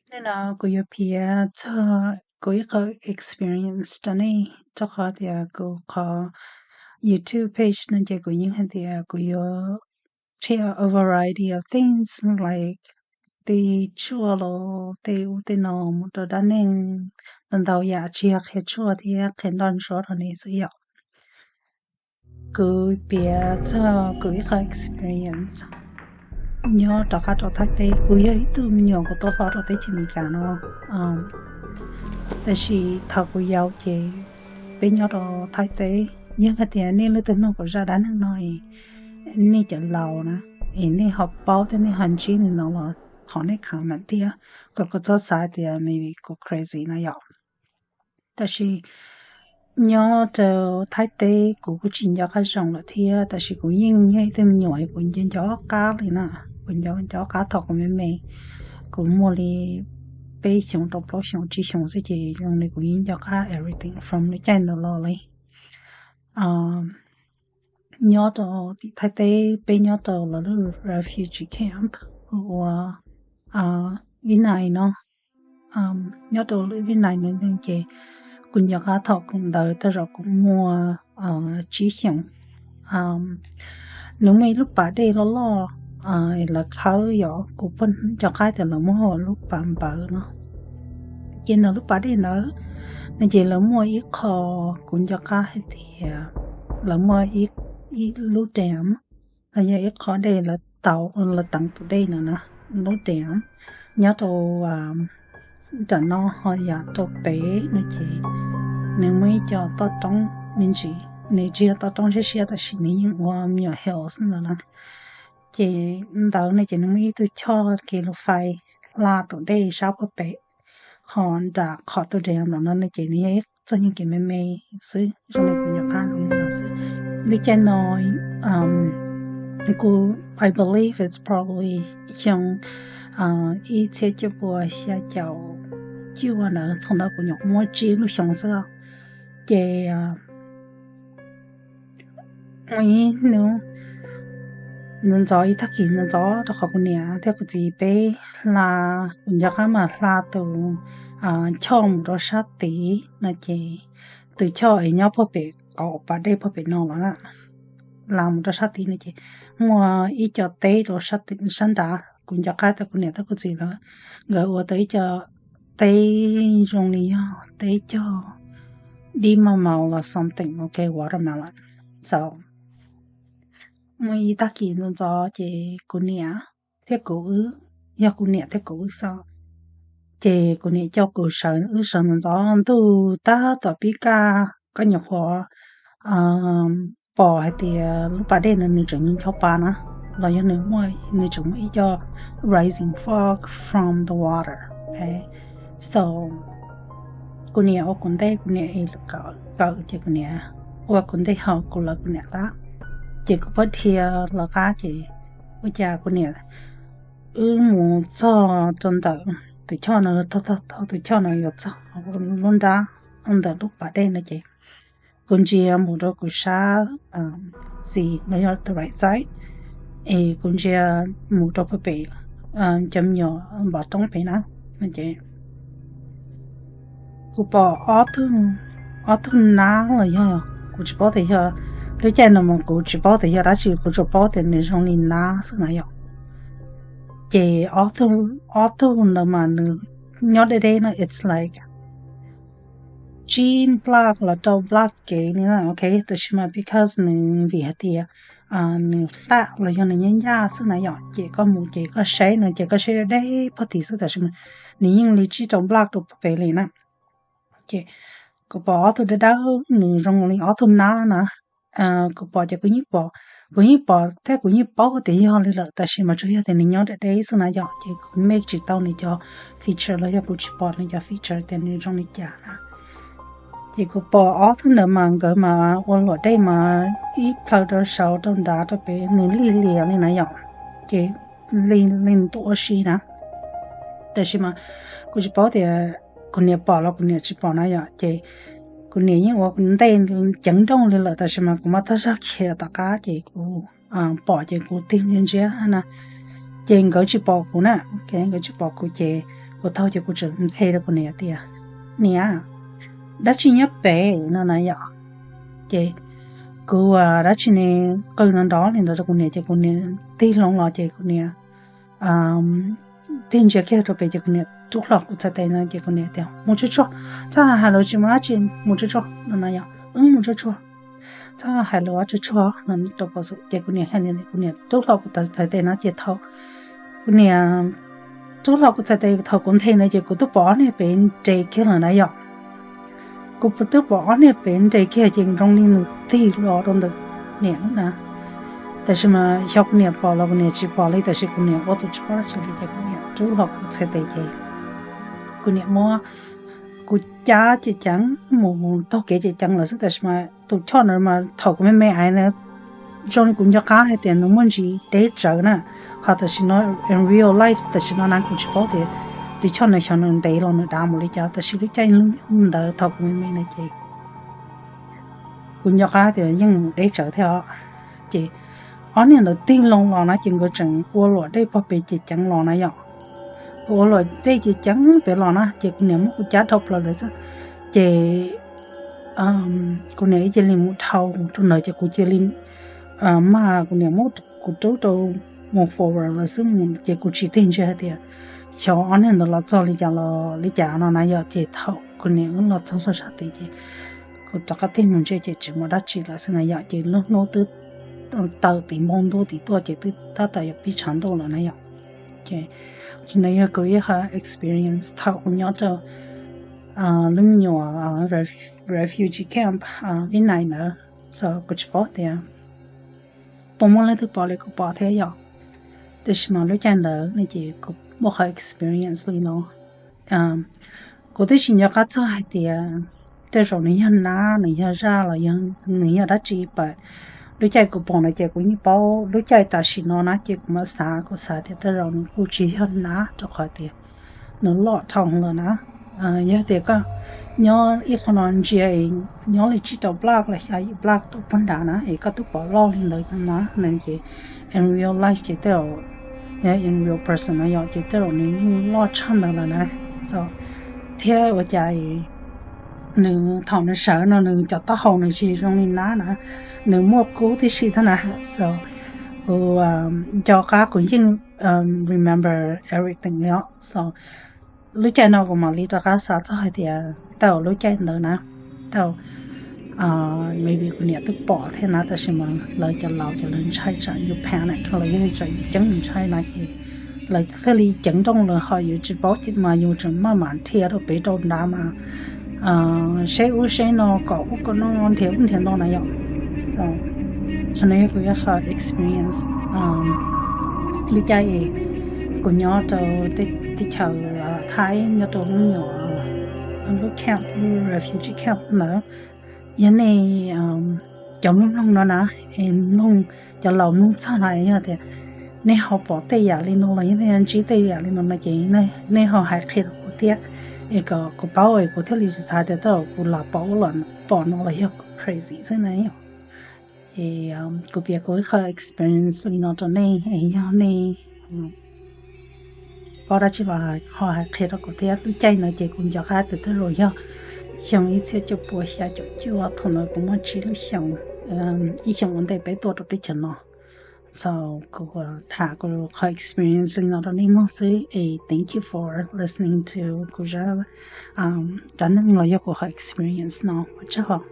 Hnub no kuv yuav piav txog kuv ib qho experience rau nej, rau qhov tias kuv qhov YouTube page no ces kuv yeej hais tias kuv yuav qhia a variety of things like tej tshuaj los tej ub tej no mus rau dab neeg, ntau ntau yam tsis yog qhia tshuaj thiab qhia nroj ntsuab rau nej xwb yom. Kuv piav txog kuv ib qho experience nyob rov qab rau Thaib teb. Kuv yog ib tug me nyuam kuv tuaj hlob rau teb chaws Amelikas no, tab sis thaum kuv yau ces peb nyob rau Thaib teb. Yog hais tias nej leej twg mloog kuv zaj dab neeg no, nej cov laus na, es nej ho paub thiab nej ho ntsib nws no los thov nej comment thiab, kom kuv txhob xav tias maybe kuv crazy no yom. Tab sis nyob rau Thaib teb kuv kuj tsis nco qab zoo lawm thiab, tab sis kuv yeej yog ib tug me nyuam kuv nco nco qab li na. Kuv nco nco qab thaum kuv me me, kuv muaj li peb xyoos rau plaub xyoos tsib xyoos xwb ces zoo li kuv yeej nco qab everything from lub caij ntawd los li. Nyob rau tim Thaib teb peb nyob rau lawv lub refugee camp hu ua Vib Nais no. Nyob rau lub Vib Nais no ces kuv nco qab thaum kuv ntawd tej zaum kuv muaj tsib xyoos. Nws muaj ib lub pas dej loj loj, lawv khawb yom, kuv pheej nco qab tias lawv muab hu ua lub pas npawv no. Ces ntawm lub pas dej ntawd no ces lawv muaj ib qho, kuv nco qab hais tias lawv muaj ib lub dam los yog ib qho dej lawv tau, lawv teev tus dej no na, lub dam nyob rau nram no ho yog rau pem no ces nws muaj ib co toj roob me ntsis, nws tsis yog toj roob siab siab tab sis nws yeej ua me nyuam hills ntawd na. Ces ntawd no ces nws muaj ib tug choj kev lus fais hla tus dej sab puag pem, ho nram qhov tus dam no no ces nws yog ib txoj nyuag kev me me xwb, zoo li kuv nyuam qab no xwb. Lub caij no kuv, I believe it's probably xyoo ib txhiab cuaj pua xya caum cuaj ntawd, thaum ntawd kuv nyuam qhuav muaj tsib lub xyoos xwb. Ces muaj ib hnub ntxov ntxov, ib tag kis ntxov ntxov rau qhov kuv niam thiab kuv txiv peb hla, kuv nco qab mas hla tus choj mus rau sab tid no ces tus choj es nyob puag pem qaum pas dej puag pem no los na, hla mus rau sab tid no ces muaj ib co teb rau sab nrad. Kuv nco qab tias kuv niam thiab kuv txiv lawv, nkawd ua tau ib co teb zoo li yog teb cog dib maj maus los something, ok, watermelon. So muaj ib tag kis ntxov ntxov ces kuv niam thiab kuv wb, yog kuv niam thiab kuv wb xwb, ces kuv niam coj kuv sawv, wb sawv ntxov ntxov ntuj tab tom pib kaj, koj nyuam qhuav pom hais tias lub pas dej no nws tseem ncho pa na, los yog nws muaj, nws tseem muaj ib co rising fog from the water. So kuv niam ua kuv ntej, kuv niam es kawm ces kuv niam ua kuv ntej ho kuv lawv kuv niam qab, ces kuv pab dhia lawv qab ces ua cas kuv niam, wb mus txog rau ntawm tus choj no, thaum tus choj no yuav txog lub nrab ntawm lub pas dej no ces kuv ntsia mus rau kuv sab xis los yog tus right side, es kuv ntsia mus rau puag pem cov me nyuam npov roob pem na, ces kuv pom ob tug nab los yog, kuv tsis paub tias yog, lub caij no mas kuv tsis paub tias yog dab tsi, kuv tsuas paub tias nws zoo li nab xwb na yom. Ces ob tug ntawd mas nws nyob deb deb no, it's like tsib nplaj los rau nplaj kev li na, ok, tab sis mas because nws vim hais tias nws hlaj los yog nws ncaj ncaj xwb na yom, ces koj mus ces koj saib no ces koj saib deb deb puag tid xwb, tab sis mas nws yeej li tsib rau nplaj rau puag pem li na. Ces kuv pom ob tug dawb dawb, nws zoo li ob tug nab na. Kuv pom ces kuv yeej pom, kuv yeej pom thiab kuv yeej paub tias yog li lawm, tab sis mas tsuas yog tias nws nyob deb deb xwb na yom, ces kuv make tsis tau nws cov feature los yog kuv tsis pom nws cov feature tias nws zoo li cas na. Ces kuv pom ob tug ntawd mas nkawd mas ua luam dej mas ib plhaw rau saud rau nrad rau pem nws lig lias li na yom, ces li, li ntuj ua si na. Tab sis mas kuv tsis paub tias kuv niam pom los kuv niam tsis pom na yom, ces kuv niam yeej ua kuv ntej ceev nrooj li lawm, tab sis mas kuv muab tag zaj khiav tom qab ces kuv pom ces kuv tig ntsia ntsia na, ces nkawd tsis pom kuv na, nkawd tsis pom kuv ces Kuv taug ces kuv tseem nthe rau kuv niam tias, niam, dab tsi nyob pem no na yom. Ces kuv ua dab tsi ne, qw nrov nrov li ntawd rau kuv niam ces kuv niam tig loo los ces kuv niam tig ntsia kiag rau pem ces kuv niam rub hlo kuv txhais tes no ces kuv niam tias, mus tsuag tsuag, txhob hais lus tsis muaj dab tsi, mus tsuag tsuag no na yom, wb mus tsuag tsuag, txhob hais lus tsuag tsuag no rau kuv xwb. Ces kuv niam hais li ntawd, kuv niam rub hlo kuv txhais tes no ces thaum kuv niam rub hlo kuv txhais tes thaum kuv nthe ntawd ces kuv twb pom ob niag pem nres kiag lawm na yom. Kuv twb pom ob niag pem nres kiag ces zoo li nws tig los rau ntawm niam na. Tab sis mas xyov kuv niam pom los kuv niam tsis pom li, tab sis kuv niam ua tus tsis paub dab tsi li ces kuv niam rub hlo kuv txhais tes ces kuv niam muab kuv cab ceev ceev mus taug kev ceev ceev lawm xwb. Tab sis mas tus choj ntawd mas thaum kuv me me ais na, zoo li kuv nco qab hais tias nws muaj ntsis deb tsawv na, ho tam sim no in real life tam sim no na kuv tsis paub tias tus choj ntawd xyov nws ntev los nws dav mus li cas, tab sis lub caij ntawd thaum kuv me me na ces kuv nco qab tias yeej deb tsawv thiab os. Ces ob niag ntawd tig loo los na ces nkawd tseem ua luam dej pog pem ceev ceev los na yom. Nkawd ua luam dej ceev ceev pem los na ces kuv niam muab kuv cab dhau plaws lawm xwb. Ces kuv niam ib cia li mus dhau rau ntawd ces kuv cia li maj, kuv niam muab kuv rub rau mus forward lawm xwb mus ces kuv tsis tig ntsia hais tias xyov ob niag ntawd los txog li cas los li cas no na yom. Ces thaum kuv niam wb los txog sab tid ces kuv rov qab tig mus ntsia ces tsis muaj dab tsi lawm xwb na yom. Ces lub hnub twb tawm tim npoo ntuj tim tuaj ces twb tab tom yuav pib tshav ntuj lawm na yom. Ces no yog kuv ib qho experience thaum kuv nyob rau lub me nyuam refugee camp Vib Nais ntawd. So kuv tsis paub tias puas muaj leej twg pom li kuv pom thiab yom. Tab sis mas lub caij ntawd no ces kuv muaj qhov experience li no. Kuv twb tsis nco qab txog hais tias tej zaum nws yog nab, nws yog zaj los yog nws yog dab tsi, but lub caij kuv pom no ces kuv yeej paub, lub caij tam sim no na ces kuv mam xav, kuv xav tias tej zaum nws kuj tsis yog nab rau qhov tias nws loj dhau lawm na. Yog tias koj nyob ib qho no ntsia, nyob li tsib rau block los xya yim block rau puag nrad na es koj twb pom loj li ntawd na, ces in real life ces tej zaum, yog in real person no yom ces tej zaum nws yeej loj tshaj ntawd lawm na. So thiab ua cas nws thaum nws sawv no nws cov taub hau nws tsis zoo li nab na, nws muaj kub tib si thiab na. So kuv nco qab kuv yeej remember everything li os. So lub caij no kuv mam li rov qab xav txog hais tias tej zaum lub caij ntawd na, tej zaum maybe kuv niam twb pom thiab na, tab sis mas lawv cov laus ces lawv ntshai tsam yus panic los yog tsam yus ceeb yus ntshai na ces lawv thiaj li ceev nrooj lawm, ho yus tsis paub mas yus tseem maj mam dhia rau pem rau nrad mas seb ub seb no kom ub kom no nrhiav ub nrhiav no na yom. So no yog kuv ib qho experience lub caij kuv nyob rau teb chaws Thaib nyob rau lub nyuam lub camp, lub refugee camp ntawd. Yog nej cov mloog mloog no na, es mloog cov laus mloog txog no yog tias nej ho pom tej yam li no los yog nej ntsib tej yam li no no ces nej ho hais qhia rau kuv thiab, es kom kuv paub es kuv thiaj li tsis xav tias tej zaum kuv lam pom ub los pom no los yog kuv crazy xwb na. Ces kuv piav kuv ib qho experience li no rau nej es yog nej paub dab tsi los ho hais qhia rau kuv thiab. Lub caij no ces kuv nco qab tias tej zaum yog xyoo ib txhiab cuaj puas xya caum cuaj, thaum ntawd kuv muaj tsib lub xyoos, ib xyoos ua ntej peb tuaj rau teb chaws no. So kuv tham kuv qhov experience li no rau nej mloog xwb es thank you for listening to kuv zaj dab neeg los yog kuv qhov experience no, ua tsaug.